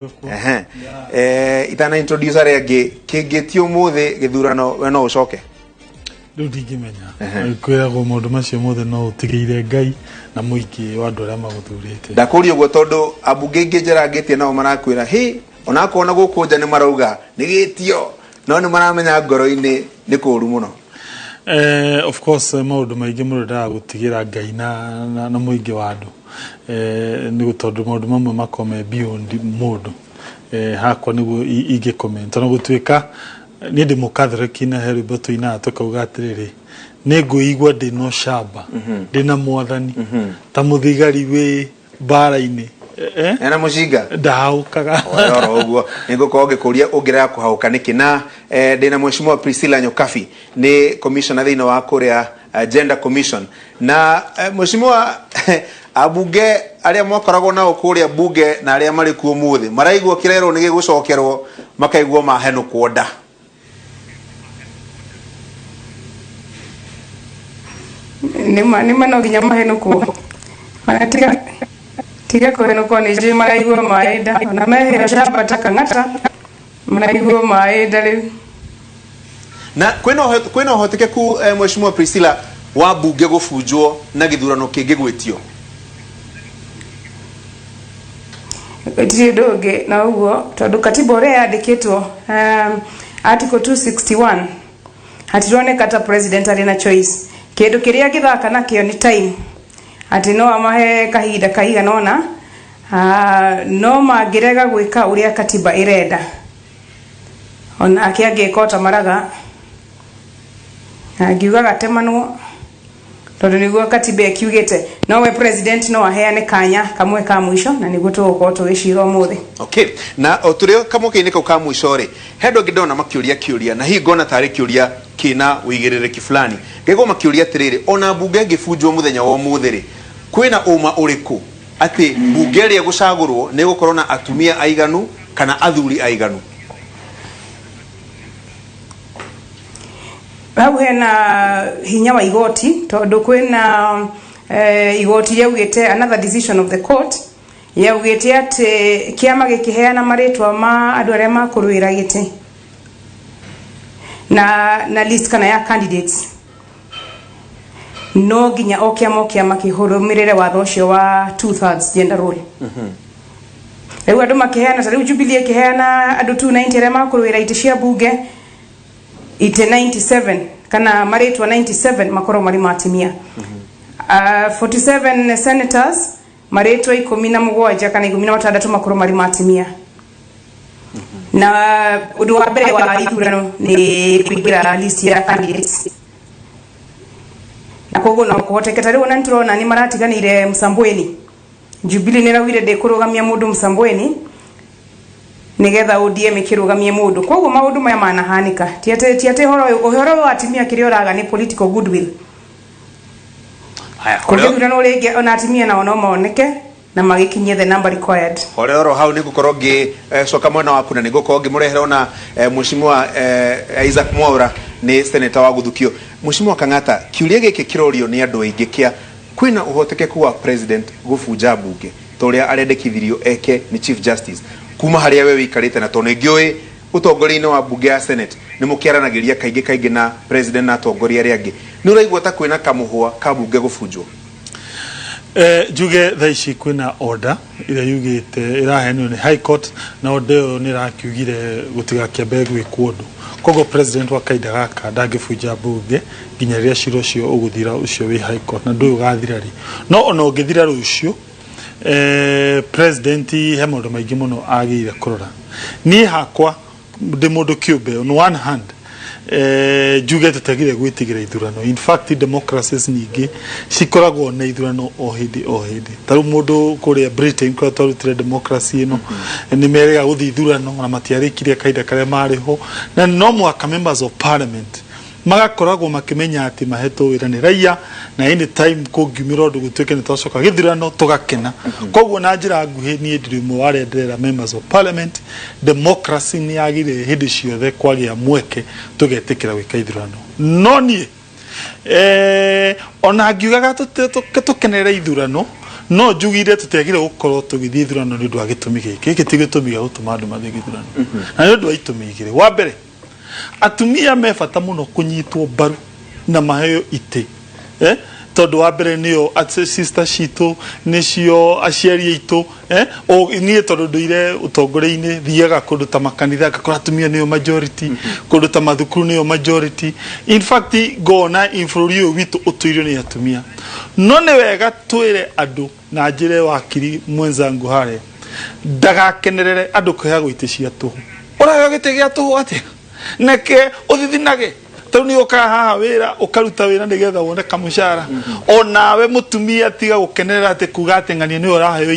Ehe. Itana introduce arĩa angĩ, kĩngĩtio ũmũthĩ gĩthurano, we no ũcoke? Rĩu ndingĩmenya. Kwĩragwo maũndũ macio mothe no ũtigĩire Ngai na mũingĩ wa andũ arĩa magũthurĩte. Ndakũria ũguo tondũ ambunge aingĩ njarangĩtie nao marakwĩra hĩ, onakorwo na gũkũ nja nĩ marauga nĩ gĩtio, no nĩ maramenya ngoro-inĩ nĩ kũru mũno. Of course, maũndũ maingĩ mũndũ endaga gũtigĩra Ngai na mũingĩ wa andũ, nĩ tondũ maũndũ mamwe makoragwo me beyond mũndũ. Hakwa nĩguo ingĩ comment, ona gũtuĩka niĩ ndĩ mũkathoreki na he rwĩmbo tũinaga tũkauga atĩrĩrĩ, nĩ ngwĩigua ndĩna ũcamba ndĩna mwathani ta mũthigari wĩ mbara-inĩ. Ena mũcinga ndahaũkaga. Oro ũguo nĩ ngũkorwo ngĩkũria ũngĩrega kũhaũka nĩkĩ. Na ndĩna Mheshimiwa Priscilla Nyokabi, nĩ commissioner thĩinĩ wa kũrĩa Gender Commission. Na Mheshimiwa, ambunge arĩa mwakoragwo nao kũrĩa bunge na arĩa marĩ kuo ũmũthĩ maraigua kĩrerwo nĩ gĩgũcokerwo, makaigua mahenũkwo nda. Nĩma nĩma, no nginya mahenũkwo. Ona tiga tiga kũhenũkwo, nĩ njũĩ maraigua maĩ nda. Ona meheo camba ta Kang'ata, maraigua maĩ nda rĩu. Na kwĩna ũhotekeku, Mheshimiwa Priscilla, wa bunge gũbunjwo na gĩthurano kĩngĩ gwĩtio? Gũtirĩ ũndũ ũngĩ na ũguo, tondũ katiba ũrĩa yandĩkĩtwo, article 261, hatironeka ta president arĩ na choice. Kĩndũ kĩrĩa angĩthaka nakĩo nĩ time, atĩ no amahe kahinda kaigana ũna, no mangĩrega gwĩka ũrĩa katiba ĩrenda, onake angĩka o ta Maraga, angiuga gatemanwo, tondũ nĩguo katiba ĩkiugĩte. Nowe president no aheane kanya kamwe ka mũico, na nĩguo tũgũkorwo tũgĩcira ũmũthĩ. Okay, na o tũrĩ kamũke-inĩ kau ka mũico rĩ, he andũ angĩ ndona makĩũria kĩũria, na hihi ngona tarĩ kĩũria kĩna ũigĩrĩrĩki fulani. Ngaigua makĩũria atĩrĩrĩ, ona mbunge ĩngĩbunjwo mũthenya wa ũmũthĩ rĩ, kwĩna ũma ũrĩkũ atĩ mbunge ĩrĩa ĩgũcagũrwo nĩ ĩgũkorwo na atumia aiganu kana athuri aiganu? Hau hena hinya wa igoti, tondũ kwĩna igoti rĩaugĩte, another decision of the court yaugĩte atĩ kĩama gĩkĩheana marĩtwa ma andũ arĩa makũrũĩra gĩtĩ na list kana ya candidates, no nginya o kĩama o kĩama kĩrũmĩrĩre watho ũcio wa 2/3 gender rule. Rĩu andũ makĩheana, ta rĩu Jubilee ĩkĩheana andũ 290 arĩa makũrũĩra itĩ cia bunge, itĩ 97 kana marĩtwa 97 makorwo marĩ ma atumia. 47 senators, marĩtwa 17 kana 16 makorwo marĩ ma atumia. Na ũndũ wa mbere wa ithurano nĩ kũingĩra list ya candidates, na koguo no kũhoteke. Ta rĩu ona nĩtũrona nĩ maratiganĩire Msambweni. Jubilee nĩ ĩraugire ndĩkũrũgamia mũndũ Msambweni, nigetha ODM ĩkĩrũgamie mũndũ. Koguo maũndũ maya manahanĩka, ti atĩ ũhoro ũyũ wa atumia kĩrĩa ũraga nĩ political goodwill. Haya. Kũngĩthurano rĩngĩ, ona atumia nao no moneke na magĩkinyie the number required. Hore oro hau, nĩ ngũkorwo ngĩcoka mwena waku na nĩ ngũkorwo ngĩmũrehera ona Mheshimiwa Isaac Mwaura, nĩ senator wa Guthukio. Mheshimiwa Kang'ata, kĩũria gĩkĩ kĩrorio nĩ andũ aingĩ kĩa kwĩna ũhotekeku wa president gũbunja mbunge ta ũrĩa arendekithirio eke nĩ Chief Justice. Kuma harĩa we wĩikarĩte, na tondũ nĩngĩũĩ ũtongoria-inĩ wa mbunge ya Senate nĩ mũkĩaranagĩria kaingĩ kaingĩ na president na atongoria arĩa angĩ, nĩ ũraigua ta kwĩna kamũhwa ka mbunge gũbunjwo? Njuge thaa ici kwĩna order ĩrĩa yugĩte, ĩraheanirwo nĩ High Court, na order ĩyo nĩ ĩrakiugire gũtigakĩambe gwĩkwo ũndũ. Koguo president wa kahinda gaka ndangĩbunja mbunge nginya rĩrĩa cira ũcio ũgũthira, ũcio wĩ High Court, na ndũĩ ũgathira rĩ. No ona ũngĩthira rũciũ, president he maũndũ maingĩ mũno agĩrĩire kũrora. Niĩ hakwa ndĩ mũndũ kĩũmbe, on one hand, njuge tũtiagĩrĩire gwĩtigĩra ithurano. In fact, democracies nyingĩ cikoragwo na ithurano o hĩndĩ o hĩndĩ. Ta rĩu mũndũ kũrĩa Britain, kũrĩa twarutire democracy ĩno, nĩ merĩga gũthiĩ ithurano na matiarĩkirie kahinda karĩa marĩ ho, na no mũhaka members of parliament magakoragwo makĩmenya atĩ mahetwo wĩra nĩ raia, na any time kũngiumĩra ũndũ gũtuĩke nĩ twacoka gĩthurano, tũgakena. Koguo na njĩra nguhĩ, niĩ ndirĩ ũmwe wa arĩa ndĩrera members of parliament. Democracy nĩ yagĩrĩire hĩndĩ ciothe kwagĩa mweke tũgetĩkĩra gwĩka ithurano. No niĩ, ona ngiugaga tũkenerere ithurano, No njugire tũtiagire gũkorwo tũgĩthiĩ ithurano nĩ ũndũ wa gĩtũmi gĩkĩ. Gĩkĩ ti gĩtũmi gĩa gũtũma andũ mathiĩ gĩthurano. Na nĩ ũndũ wa itũmi igĩrĩ. Wa mbere, atumia me bata mũno kũnyitwo mbaru na maheo itĩ eh? Tondũ wa mbere nĩo sister citũ, nĩcio aciari aitũ, eh? Niĩ tondũ ndũire ũtongoria-inĩ, thiaga kũndũ ta makanitha ngakora atumia nĩo majority, kũndũ ta mathukuru nĩo majority. In fact, ngona bũrũri ũyũ witũ ũtũirio nĩ atumia. No nĩ wega twĩre andũ na njĩre wakiri mwenzangu harĩa ndagakenerere andũ kũheagwo itĩ cia tũhũ. Ũraheo gĩtĩ gĩa tũhũ atĩa? Neke ũthithinage tondũ nĩ ũkaga haha wĩra ũkaruta wĩra nĩgetha wone kamũcara. Onawe mũtumia tiga gũkenerera atĩ kuga atĩ ng'ania nĩwe ũraheo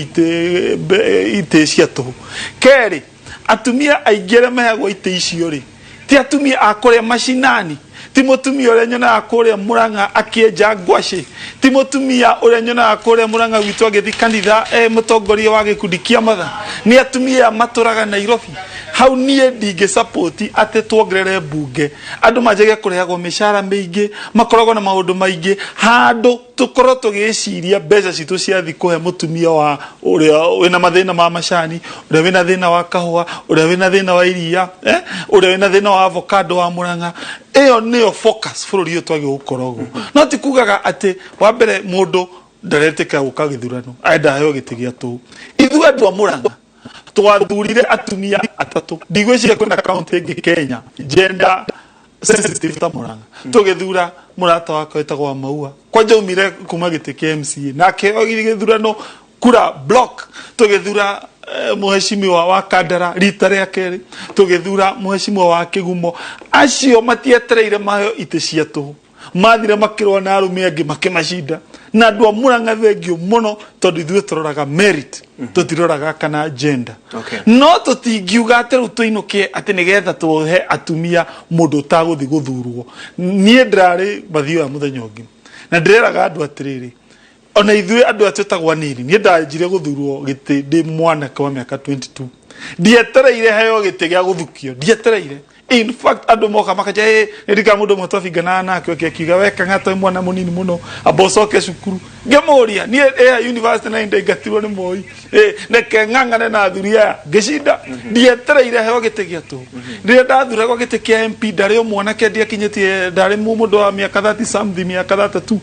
itĩ cia tũhũ. Kerĩ, atumia aingĩ arĩa maheagwo itĩ icio rĩ, ti atumia a kũrĩa macinani, ti mũtumia ũrĩa nyonaga kũrĩa Mũrang'a akĩenja ngwacĩ, ti mũtumia ũrĩa nyonaga kũrĩa Mũrang'a gwitũ agĩthiĩ kanitha e mũtongoria wa gĩkundi kĩa matha, nĩ atumia matũraga Nairobi. Hau niĩ ndingĩ support atĩ tuongerere mbunge andũ manjagie kũrehagwo mĩcara mĩingĩ, makoragwo na maũndũ maingĩ, handũ tũkorwo tũgĩciria mbeca citũ ciathi kũhe mũtumia wa ũrĩa wĩna mathĩna ma macani, ũrĩa wĩna thĩna wa kahũa, ũrĩa wĩna thĩna wa iria, ũrĩa wĩna thĩna wa avocado wa Mũrang'a. Ĩyo nĩyo focus bũrũri ũyũ twagĩrĩirwo gũkorwo ũguo. No ti kugaga atĩ wa mbere mũndũ ndaretĩkĩra gũka gĩthurano, arenda aheo gĩtĩ gĩa tũhũ. Ithuĩ andũ a Mũrang'a twathurire atumia atatũ, ndigwĩciria kwĩna kaũntĩ ĩngĩ Kenya gender sensitive ta Mũrang'a. Tũgĩthura mũrata wakwa wĩtagwo wa Maua, kwanja aumire kuma gĩtĩ kĩa MCA na akĩheo gĩthurano kura block. Tũgĩthura mũheshimiwa wa Kandara rita rĩa kerĩ, tũgĩthura mũheshimiwa wa Kĩgumo. Acio matietereire maheo itĩ cia tũhũ, mathire makĩrũa na arũme angĩ makĩmacinda. Na andũ a Mũrang'a thengio mũno, tondũ ithuĩ tũroraga merit, tũtiroraga kana gender. No tũtingiuga atĩ rĩu tũinũke atĩ nĩgetha tũhe atumia mũndũ ũtagũthiĩ gũthurwo. Niĩ ndĩrarĩ mathioya mũthenya ũngĩ na ndĩreraga andũ atĩrĩrĩ, ona ithuĩ andũ aya twĩtagwo anini, niĩ ndanjire gũthurwo gĩtĩ ndĩ mwanake wa mĩaka 22, ndietereire heo gĩtĩ gĩa gũthukio, ndietereire. In fact, andũ moka makaja, ĩ nĩ ndika mũndũ ũmwe twabinganaga nake oke akiuga, we Kang'ata wĩ mwana mũnini mũno, amba ũcoke cukuru. Ngĩmũria, niĩ ĩ university na ndaingatirwo nĩ Moi, ĩ reke ng'ang'ane na athuri aya, ngĩcinda. Ndietereire heo gĩtĩ gĩa tũhũ. Rĩrĩa ndathuragwo gĩtĩ kĩa MP, ndarĩ o mwanake, ndiakinyĩtie, ndarĩ mũndũ wa mĩaka 30 something, mĩaka 32,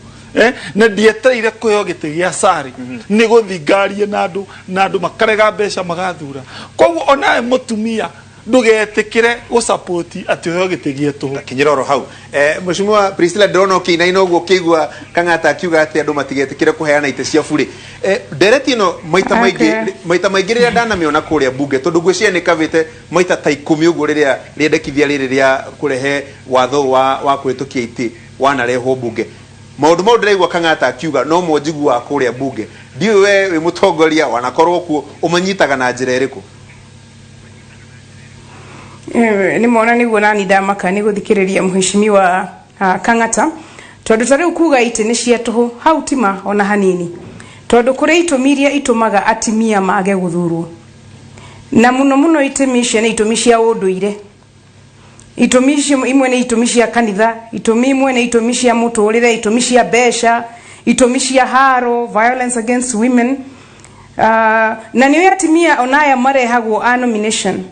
na ndietereire kũheo gĩtĩ gĩa carĩ nĩ gũthi ngarie na andũ, na andũ makarega mbeca magathura. Koguo onawe mũtumia ndũgetĩkĩre gũsapoti atĩ ũheo gĩtĩ gĩa tũhũ. Kinyĩra oro hau. Mheshimiwa Priscilla, ndĩrona ũkĩinaina ũguo ũkĩigua Kang'ata akiuga atĩ andũ matigetĩkĩre kũheana itĩ cia burĩ. Ndereti ĩno maita maingĩ, maita maingĩ rĩrĩa ndanamĩona kũrĩa mbunge, tondũ ngwĩciria nĩ kavĩte maita ta 10 ũguo rĩrĩa rĩendekithia rĩrĩ rĩa kũrehe watho wa kũhĩtũkia itĩ wanarehwo mbunge. Maũndũ mau ndĩraigua Kang'ata akiuga no mo njiguaga kũrĩa mbunge. Ndiũĩ we wĩ mũtongoria wanakorwo kuo, ũmanyitaga na njĩra ĩrĩkũ? Nĩ mona nĩguo nani ndamaka nĩ gũthikĩrĩria mheshimiwa Kang'ata, tondũ ta rĩu kuga itĩ nĩ cia tũhũ hau tima ona hanini, tondũ kũrĩ itũmi iria itũmaga atimia mage gũthurwo, na mũno mũno itũmi icio nĩ itũmi cia ũndũire. Itũmi icio imwe nĩ itũmi cia kanitha, itũmi imwe nĩ itũmi cia mũtũrĩre, itũmi cia mbeca, itũmi cia haro, violence against women. Na nĩ atimia onaya marehagwo a nomination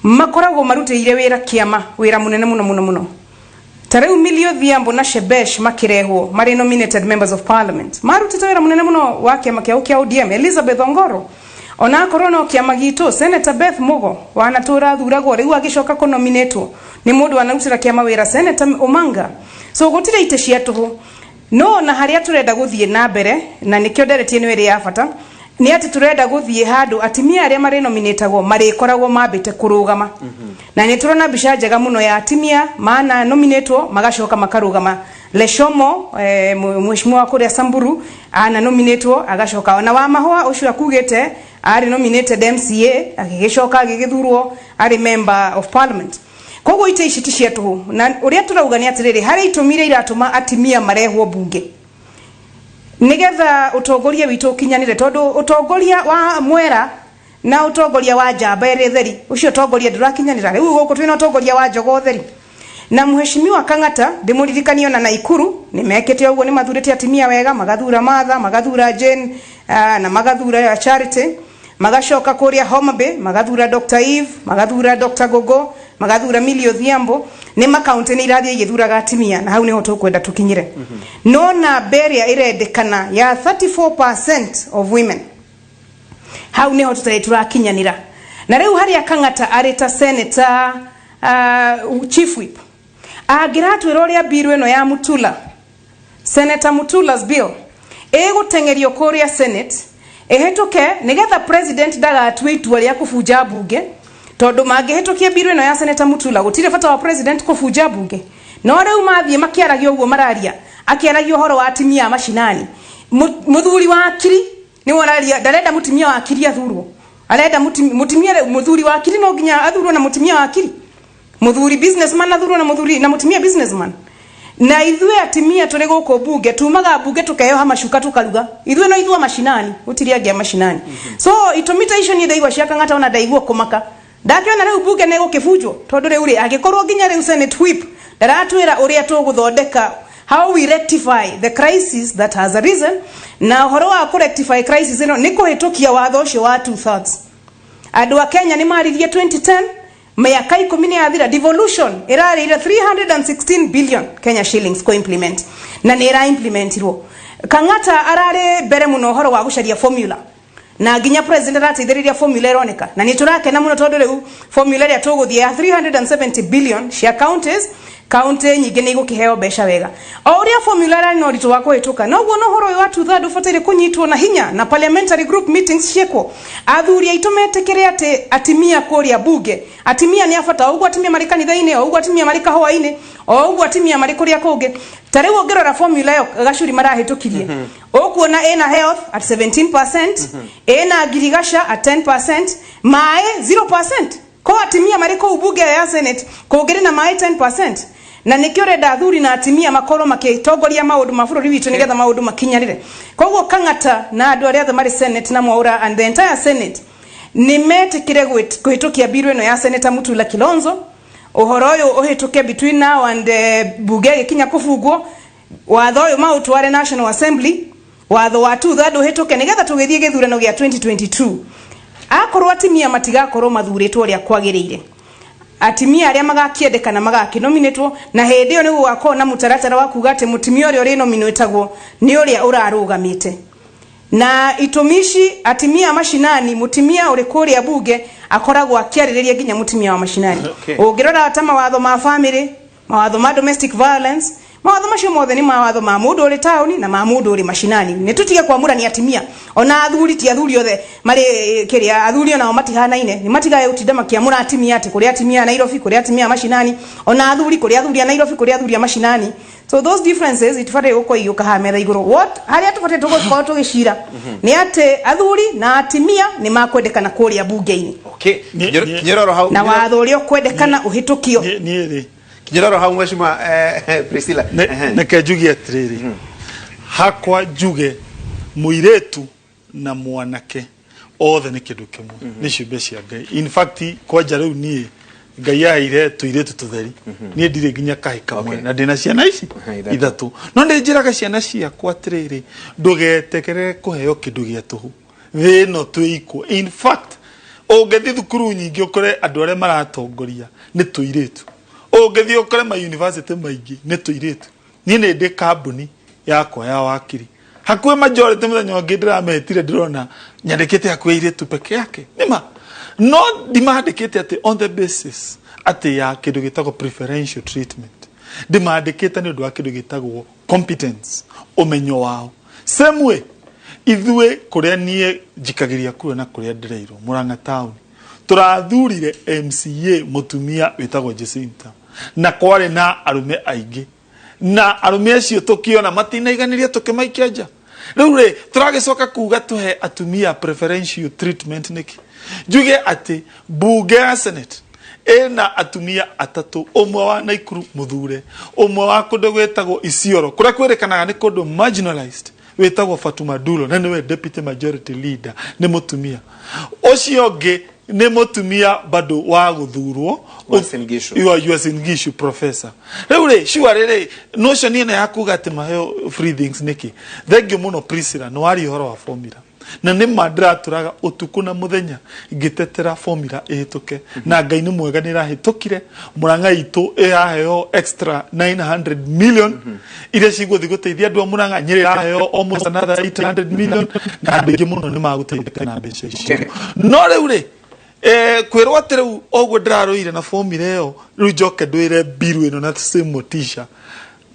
makoragwo marutĩire wĩra kĩama, wĩra mũnene mũno mũno mũno. Ta rĩu Millie Odhiambo na Shebesh makĩrehwo marĩ nominated members of parliament, marutĩte wĩra mũnene mũno wa kĩama kĩao kĩa ODM. Elizabeth Ongoro, ona akorwo no kĩama gitũ, Senator Beth Mugo wanatũra athuragwo, rĩu agĩcoka kũnominatwo nĩ mũndũ wanarutĩra kĩama wĩra, Senator Omanga. So gũtirĩ itĩ cia tũhũ. No na harĩa tũrenda gũthiĩ na mbere, na nĩkĩo nderetie nĩ ĩrĩ ya bata, nĩ atĩ tũrenda gũthiĩ handũ atimia arĩa marĩ nominatagwo marĩkoragwo mambĩte kũrũgama. Na nĩ tũrona mbica njega mũno ya atimia mana nominatwo magacoka makarũgama. Leshomo, mheshimiwa wa kũrĩa Samburu, ana nominatwo agacoka. Ona wa Mahũa ũcio akugĩte arĩ nominated MCA, agĩgĩcoka agĩgĩthurwo arĩ member of parliament. Koguo itĩ ici ti cia tũhũ. Na ũrĩa tũrauga nĩ atĩrĩrĩ, harĩ itũmi iria iratũma atimia marehwo mbunge nĩgetha ũtongoria witũ ũkinyanĩre, tondũ ũtongoria wa mwera na ũtongoria wa njamba ĩrĩ theri, ũcio ũtongoria ndũrakinyanĩra. Rĩu gũkũ twĩna ũtongoria wa njogo theri. Na mheshimiwa Kang'ata ndĩmũririkanie ona Naikuru nĩ mekĩte ũguo, nĩ mathurĩte atimia wega, magathura Martha, magathura Jane na magathura Charity, magacoka kũrĩa Homa Bay magathura Dr. Eve, magathura Dr. Gogo, magathura Millie Odhiambo. Nĩ makaunti nĩ irathiĩ igĩthuraga atimia, na hau nĩho tũkwenda tũkinyĩre. No namba ĩrĩa ĩrendekana ya 34% of women, hau niho tutarĩ tũrakinyanĩra. Na rĩu harĩa Kang'ata arĩ ta senator, chief whip, angĩratwĩra ũrĩa bill ĩno ya Mutula, Senator Mutula's bill, ĩgũteng'erio kũrĩa Senate ĩhĩtũke, nĩgetha president ndagatue itua rĩa kũbunja mbunge, tondũ mangĩhĩtũkia bill ĩno ya Senator Mutula, gũtirĩ bata wa president kũbunja mbunge. No rĩu mathiĩ makĩaragia ũguo mararia, akĩaragia ũhoro wa atimia a macinani, mũthuri wa akiri nĩwe ũraria, ndarenda mũtumia wa akiri athurwo, arenda mũtumia. Mũthuri wa akiri no nginya athurwo na mũtumia wa akiri, mũthuri businessman athurwo na mũthuri na mũtumia businessman. Na ithuĩ atimia tũrĩ gũkũ mbunge, tumaga mbunge tũkeyoha macuka tũkaruga. Ithuĩ no ithuĩ a macinani, gũtirĩ angĩ a macinani. So itũmi ta icio niĩ ndaigua cia Kang'ata, ona ndaigua kũmaka ndakiona rĩu mbunge nĩ gũkĩbunjwo, tondũ rĩu rĩ, angĩkorwo nginya rĩu Senate whip ndaratwĩra ũrĩa tũgũthondeka, how we rectify the crisis that has arisen, na ũhoro wa kũ rectify crisis ĩno nĩ kũhĩtũkia watho ũcio wa 2/3. Andũ a Kenya nĩ maririe 2010, mĩaka 10 nĩ yathira. Devolution ĩrarĩire 316 billion Kenya shillings kũ implement, na nĩ ĩra implementirwo. Kang'ata ararĩ mbere mũno ũhoro wa gũcaria formula, na nginya president arateithĩrĩria, formula ĩroneka, na nĩ tũrakena mũno, tondũ rĩu formula ĩrĩa tũgũthiĩ ya 370 billion cia counties, kaunti nyingĩ nĩ igũkĩheo mbeca wega. O ũrĩa formula ĩrarĩ na ũritũ wa kũhĩtũka, noguo na ũhoro ũyũ wa 2/3 ũbataire kũnyitwo na hinya, na parliamentary group meetings ciĩkwo, athuri aitũ metĩkĩre atĩ atimia kũrĩa bunge, atimia nĩ a bata, o ũguo atimia marĩ kanitha-inĩ, o ũguo atimia marĩ kahũa-inĩ, o ũguo atimia marĩ kũrĩa kũngĩ. Ta rĩu ũngĩrora formula ĩyo Gacuri marahĩtũkirie, ũkuona ĩna health at 17%, ĩna ngirigaca at 10%, maĩ 0%. Ko atimia marĩ kũu bunge ya Senate kũngĩrĩ na maĩ 10%? Na nĩkĩo ũrenda athuri na atimia makorwo makĩtongoria maũndũ ma bũrũri witũ, nĩgetha maũndũ makinyanĩre. Koguo Kang'ata na andũ arĩa othe marĩ Senate na Mwaura and the entire Senate nĩ metĩkĩre kũhĩtũkia bill ĩno ya Senator Mutula Kilonzo. Ũhoro ũyũ ũhĩtũke between now and bunge ĩgĩkinya kũbungwo, watho ũyũ maũtware National Assembly, watho wa 2/3 ũhĩtũke, nĩgetha tũgĩthiĩ gĩthurano gĩa 2022, akorwo atimia matigakorwo mathurĩtwo ũrĩa kwagĩrĩire, atimia arĩa magakĩendekana magakĩnominĩtwo, na hĩndĩ ĩyo nĩ gũgakorwo na mũtaratara wa kuga atĩ mũtimia ũrĩa ũrĩnominĩtagwo nĩ ũrĩa ũrarũgamĩte. Na itũmi ici, atimia a macinani, mũtimia ũrĩ kũrĩa bunge akoragwo akĩarĩrĩria nginya mũtimia wa macinani. Ũngĩrora ta mawatho ma family, mawatho ma domestic violence, mawatho macio mothe nĩ mawatho ma mũndũ ũrĩ taũni na ma mũndũ ũrĩ macinani. Nĩ tũtige kwamũrania atimia ona athuri. Ti athuri othe marĩ kĩrĩa, athuri onao matihanaine. Nĩ matigae gũtinda makĩamũra atimia atĩ kũrĩ atimia a Nairobi, kũrĩ atimia a macinani, ona athuri, kũrĩ athuri a Nairobi, kũrĩ athuri a macinani. So those differences itibataire gũkorwo igĩũka haha metha igũrũ. What harĩa tũbataire tũgũkorwo tũgĩcira nĩ atĩ athuri na atimia nĩ makwendekana kũrĩa bunge-inĩ. Kinyĩroro hau. Na watho ũrĩa ũkwendekana ũhĩtũkio. Niĩ rĩ, Kinyĩroro hau, mheshimiwa Priscilla. Reke njuge atĩrĩrĩ, hakwa njuge mũirĩtu na mwanake othe nĩ kĩndũ kĩmwe, nĩ ciũmbe cia Ngai. In fact, kwanja rĩu niĩ Ngai aheire tũirĩtu tũtheri, niĩ ndirĩ nginya kahĩ kamwe. Na ndĩna ciana ici 3. 3, no nĩ njĩraga ciana ciakwa atĩrĩrĩ, ndũgetekere kũheo kĩndũ gĩa tũhũ, thĩ ĩno twĩ equal. In fact, ũngĩthiĩ thukuru nyingĩ ũkore andũ arĩa maratongoria nĩ tũirĩtu, ũngĩthiĩ ũkore ma university maingĩ nĩ tũirĩtu. Niĩ nĩ ndĩ kambuni yakwa ya wakiri, hakuhĩ majority, mũthenya ũngĩ ndĩrametire, ndĩrona nyandĩkĩte hakuhĩ airĩtu peke yake. Nĩma no ndimandĩkĩte atĩ on the basis atĩ ya kĩndũ gĩtagwo preferential treatment, ndĩmandĩkĩte nĩ ũndũ wa kĩndũ gĩtagwo competence, ũmenyo wao. Same way ithuĩ kũrĩa niĩ njikagĩria kura na kũrĩa ndĩreirwo Murang'a town, tũrathurire MCA mũtumia wĩtagwo Jacinta, na kwarĩ na arũme aingĩ, na arũme acio tũkĩona matinaiganĩria, tũkĩmaikia nja. Rĩu rĩ, tũragĩcoka kuga tũhe atumia preferential treatment nĩkĩ? Njuge atĩ mbunge ya Senate ĩna atumia atatũ, ũmwe wa Naikuru mũthure, ũmwe wa kũndũ gwĩtagwo Isiolo kũrĩa kwĩrĩkanaga nĩ kũndũ marginalized, wĩtagwo Fatuma Dulo, na nĩwe deputy majority leader, nĩ mũtumia. Ũcio ũngĩ Nĩ mũtumia bado wa gũthurwo. Uasin Gishu. Wa Uasin Gishu, professor. Rĩu rĩ, sure rĩ, notion ĩno ya kuga atĩ maheo free things nĩkĩ? Thengiũ mũno, Priscilla, nĩ waria ũhoro wa formula, na nĩ ma ndĩratũraga ũtukũ na mũthenya ngĩtetera formula ĩhĩtũke, na Ngai nĩ mwega, nĩ ĩrahĩtũkire. Mũrang'a itũ ĩraheo extra 900 million iria cigũthiĩ gũteithia andũ a Mũrang'a. Nyĩrĩ ĩraheo almost another 800 million, na andũ aingĩ mũno nĩ magũteithĩka na mbeca icio. No rĩu rĩ, kwĩrwo atĩ rĩu ũguo ndĩrarũire na formula ĩyo, rĩu njoke ndwĩre mbiru ĩno na same motisha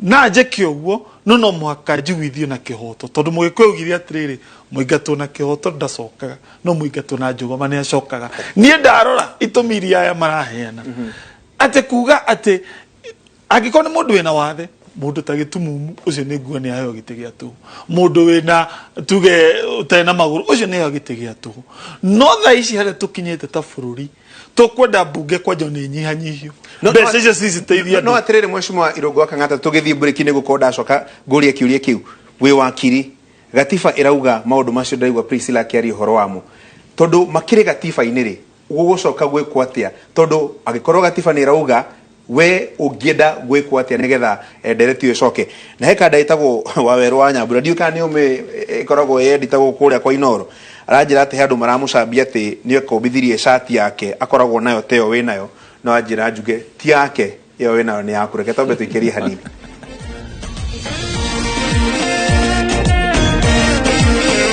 na njĩke ũguo, no mũhaka njiguithio na kĩhoto, tondũ Mũgĩkũyũ augire atĩrĩrĩ, mũingatwo na kĩhoto ndacokaga, no mũingatwo na njũgũma nĩ acokaga. Niĩ ndarora itũmi iria aya maraheana, atĩ kuga atĩ angĩkorwo nĩ mũndũ wĩna wathe, mũndũ ta gĩtumumu, ũcio nĩ nguo nĩ aheo gĩtĩ gĩa tũhũ. Mũndũ wĩna, tuge, ũtarĩ na magũrũ, ũcio nĩ aheo gĩtĩ gĩa tũhũ. No thaa ici harĩa tũkinyĩte ta bũrũri, tũkwenda mbunge kwanja nĩ nyihanyihio, mbeca icio ciciteithia No andũ. Atĩrĩrĩ, Mheshimiwa Irũngũ wa Kang'ata, tũgĩthiĩ break nĩ gũkorwo ndacoka ngũrie kĩũria kĩu. Wĩ wakiri, gatiba ĩrauga maũndũ macio ndĩraigua Priscilla akĩaria ũhoro wamo, tondũ makĩrĩ gatiba-inĩ rĩ, gũgũcoka gwĩkwo atĩa? Tondũ angĩkorwo gatiba nĩ ĩrauga, we ũngĩenda gwĩkwo atĩa nĩgetha ndereti ĩyo ĩcoke? Na he kanda ĩtagwo Wawerũ wa Nyambura, ndiũĩ kana nĩ ũmĩ, ĩkoragwo yenditagwo kũrĩa kwa Inoro, aranjĩra atĩ he andũ maramũcambia atĩ nĩ akombithirie cati yake akoragwo nayo ta ĩyo wĩ nayo, no anjĩra njuge ti yake, ĩyo wĩ nayo nĩ yaku. Reke twambe tũikĩrie hanini.